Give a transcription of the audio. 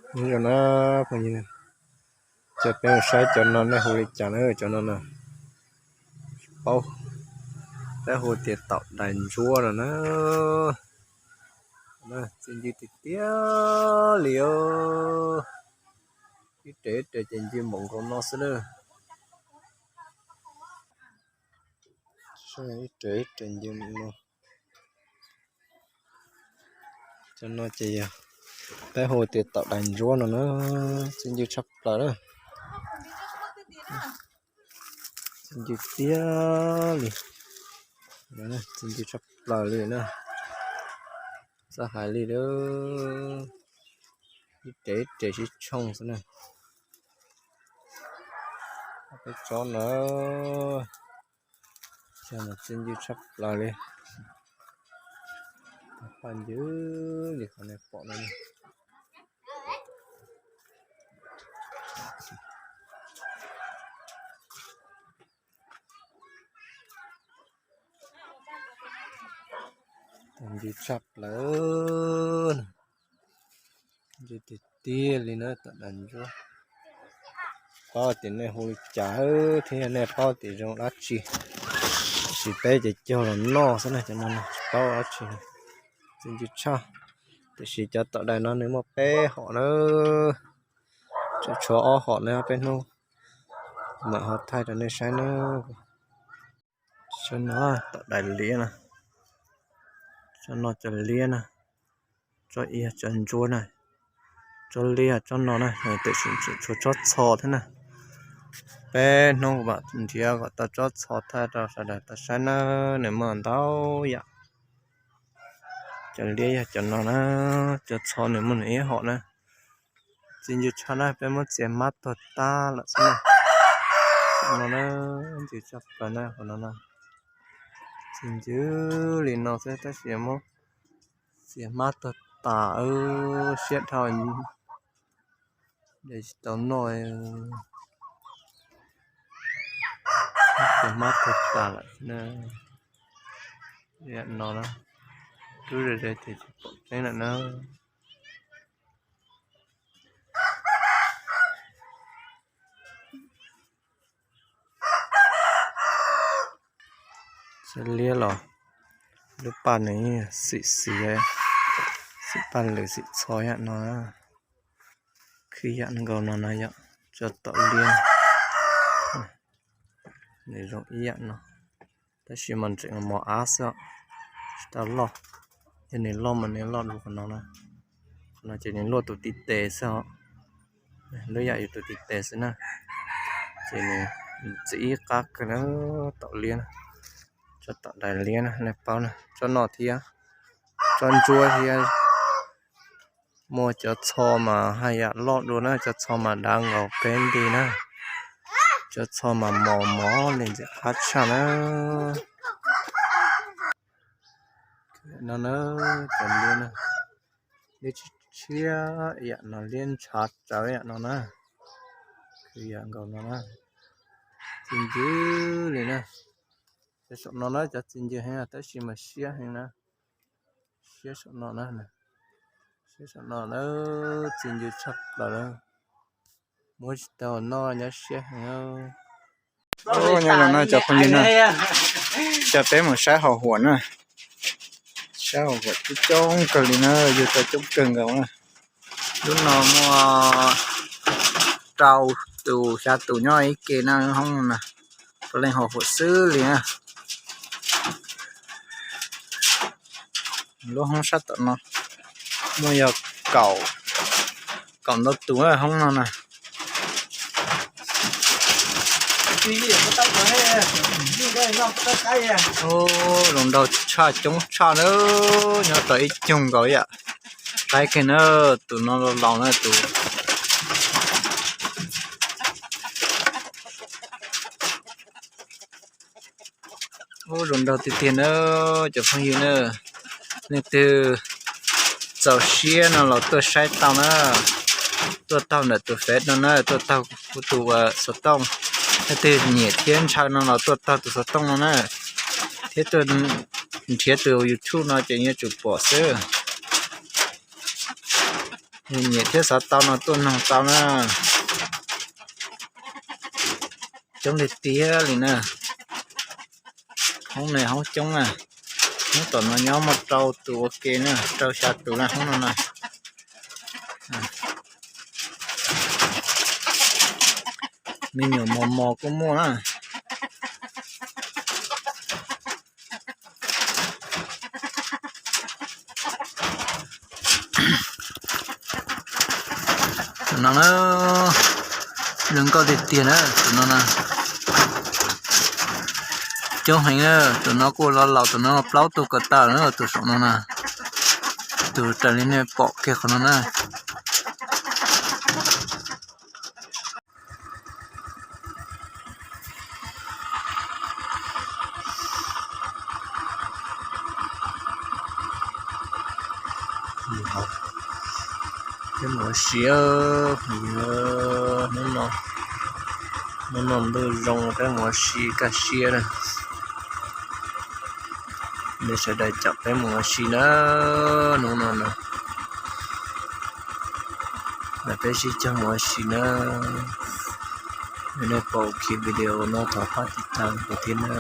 Nyob zoo na, phooj ywg, coj peb mus saib cov no nej hu li cas na, cov no na. Paub, peb hu tias taum dais ntsuab no na. Txiaj ntsig tiag tiag li os. Ib rev ib rev ces ntsig npaum nkaus no xwb na. Ib rev ib rev ntsig npaum no. Cov no ces yog peb hu tias taum dais ntsuab no na. Txiaj ntsig tshaj plaws na. Txiaj ntsig tiag li. Txiaj ntsig tshaj plaws li na. Txawj hais li lawm. Ib rev ib rev sib tshooj xwb na. Peb tsob na, xyov mas txiaj ntsig tshaj plaws li. Paj ncw li qhov nej pom no. Txiaj ntsig tshaj plaws. Ntsig tiag tiag li na, taum dais ntsuab. Paub tias nej hu li cas thiab nej paub tias zoo dab tsi. Tiam sis peb ces cog los noj xwb na, cov no tsis paub dab tsi. Txiaj ntsig tshaj. Tiam sis cov taum dais no nws muaj peb hom na. Tseem tshuav ob hom na, peb hnub mam ho thaij rau nej saib na. Saib no, taum dais liab na. Tsob no cov liab na. Tsob ib yog tsob ntsuab na. Tsob liab tsob no na, tiam sis tseem tshuav tsob txho thiab na. Peb hnub mam nrhiav kom tau tsob txho thaij rau sawv daws tau saib na, nws muaj ntau yam. Cov liab yog cov no na, cov txho nws muaj nws ib hom na. Txiaj ntsig tshaj na, peb muab txiav hmab tuag tag lawm xwb na. No na, ntsig tshaj plaws na, qhov no na. Txiaj ntsig li no xwb tab sis muab txiav hmab tuag tas, siab dhau, de tsis tau noj. Txiav hmab tuag tas lawm xwb na. No na, rub ze ze ces tsis pom tseeb lawm na. Txiv liab los lub paj nws xim xim, xim paj lwm xim txho yam no. Khwv yam nkaus no no yom, tsob taum liab. Nws zoo ib yam no, tab sis mas tseem mos av xwb, tsis tau loj. Yog nws loj mas nws loj dua qhov no na. Qhov no ces nws luaj tus tib tes xwb os. Lub yam yus tus tib tes xwb na. Ces nws txiv ib qab kawg na, taum liab na. Tsob taum dais liab na, nej paub na, tsob no thiab, tsob ntsuab thiab. Muaj cov txho mas haj yam loj dua na, cov txho mas dav nkaus peb nti na. Cov txho mas mos mos li ntxim qab tshaj na. No na, cov liab na, liab tshiab tshiab yam no, liab ntshav tsawv yam no na. Khwv yam nkaus no na. Txiaj ntsig li na. Cov saum no na, cov txiaj ntsig heev tab sis mas siab heev na. Siab saum no na, siab saum no na, txiaj ntsig tshaj plaws na. Muab tsis tau noj, nyob siab heev. Nyob zoo na cov phooj ywg na, coj peb mus saib hauv huam na. Saib hauv huam coob coob kawg li na, yug tau coob kawg nkaus na. Lub no muaj rau tus xya tus nyob ib ke na, hoob na. Puav leej hauv huam xwb li na. Lub hoob sab tom no muaj yog kaum, kaum ntau tus hoob no na. Ub, zoo nraug tshaj, coob tshaj na, nyob tau ib cug nkaus yam. Qaib kiag na, tus no laus na tus. Ub, zoo nraug tiag tiag na, cov phooj ywg na. Leej twg txaus siab no los tuaj saib tau na. Tuaj taug ntawm tus Fev no na, tuaj taug kuv tus xov tooj. Leej twg nyiam thiab ntshaw no los tuaj taug tus xov tooj no na, thiab tuaj nrhiav tus YouTube no ces yuav tsum pom xwb. Nyiam thiab xav tau no tuaj noog tau na. Coob tiag tiag li na. Hoob ne hoob coob na. Hoob tom no nyob muaj rau tus ua ke na, rau xya tus na hoob no na. Me nyuam mos mos kuj muaj na. Tus no na, zoo nkauj tiag tiag na tus no na. Coob heev na, tus no kuj laus laus, tus no plaub tuj ko taw na, tus saum no na. Tus raws li nej pom kiag qhov no na. Peb mus ua si, hnub no ntuj zoo peb mus ua si kaj siab na. Nej sawv daws caum peb mus ua si na, hnub no na. Peb sib cog mus ua si na. Yog nej pom video no thov pab tiv tas kuv thiab na.